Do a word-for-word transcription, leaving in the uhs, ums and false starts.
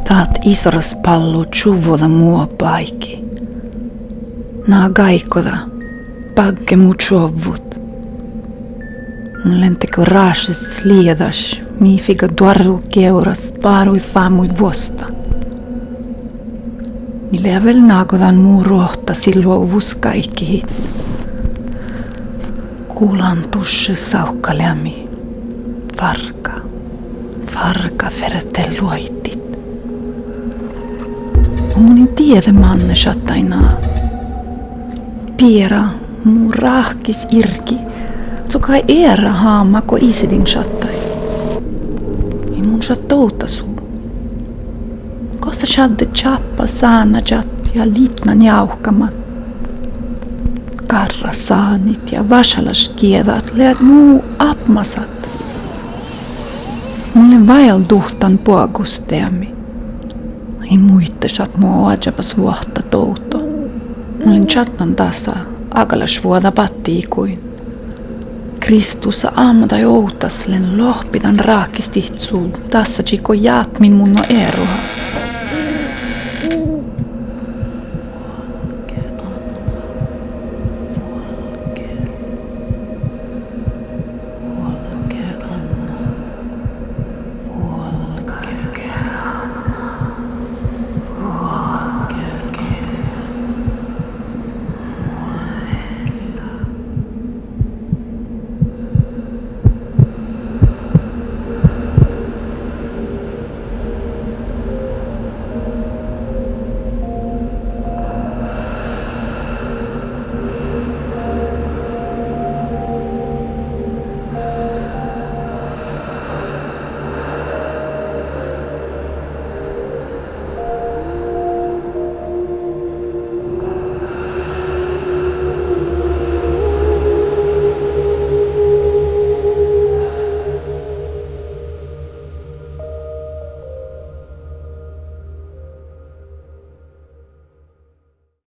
Dát issoras ballá čuvvoda mu oba áiggi. Na gáikkoda, bagge mu čuovvut. Mun lean dego rášis lieđaš, mii figgá duorru geavras báruid fámuid vuostá. Mii lea vel nagodan mu ruohttasiid luovus gáikkihit. Gulan dušše sávkkaleami. Fargga, fargga ferte luoitit. Mun in dieđe manne šattai ná. Biera, mu ráhkis irgi, cukai eará háma go isidin šattai. In mun šat dovdda su. Gosa šadde čáppa sánážat ja litna njávkamat. Garra sánit ja vašálaš gieđat leat nu apmasat. Mun lean váldit dan boagusteami. In muitte šat mo oažžabasvuohta dovdo. Mun lean čatnan dasa agálašvuođa baddiiguin. Kristusa, ámadai ovddas lean lohpidan ráhkistit su dassážii go jápmin munno earuha.